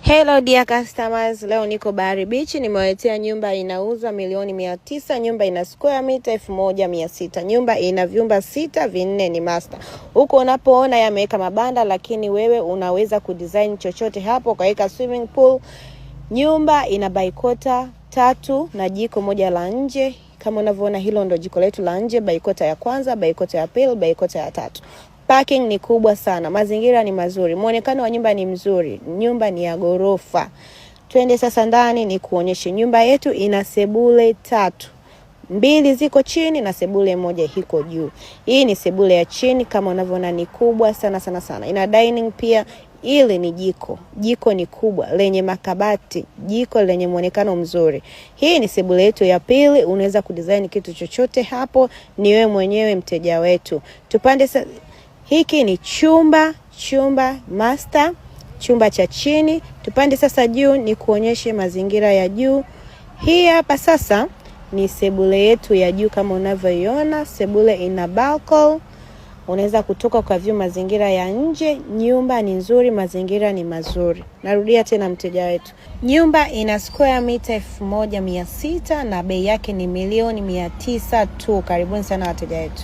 Hello dear customers, leo niko Bahari Beach, nimewaletea nyumba inauzwa milioni 900. Nyumba ina square meter 1600. Nyumba ina vyumba sita, vinne ni master. Huko unapoona yameweka mabanda, lakini wewe unaweza kudesign chochote hapo, ukaweka swimming pool. Nyumba ina by quarter tatu na jiko moja la nje. Kama unavyoona, hilo ndo jiko letu la nje, by quarter ya kwanza, by quarter ya pili, by quarter ya tatu. Parking ni kubwa sana, mazingira ni mazuri, muonekano wa nyumba ni mzuri, nyumba ni ya ghorofa. Twende sasa ndani ni kuonyeshe nyumba yetu. Ina sebule tatu, mbili ziko chini na sebule moja iko juu. Hii ni sebule ya chini, kama unavyoona ni kubwa sana sana sana. Ina dining pia. Hili ni jiko, jiko ni kubwa lenye makabati, jiko lenye muonekano mzuri. Hii ni sebule yetu ya pili, unaweza kudesign kitu chochote hapo, ni wewe mwenyewe mteja wetu. Tupande hiki ni chumba, chumba master, chumba cha chini. Tupande sasa juu ni kuonyeshe mazingira ya juu. Hii hapa sasa ni sebule yetu ya juu kama unavyoiona. Sebule ina balcony, unaweza kutoka kwa view mazingira ya nje. Nyumba ni nzuri, mazingira ni mazuri. Narudia tena, mteja wetu, nyumba ina square meter 1600 na bei yake ni milioni 900 tu. Karibuni sana wateja wetu.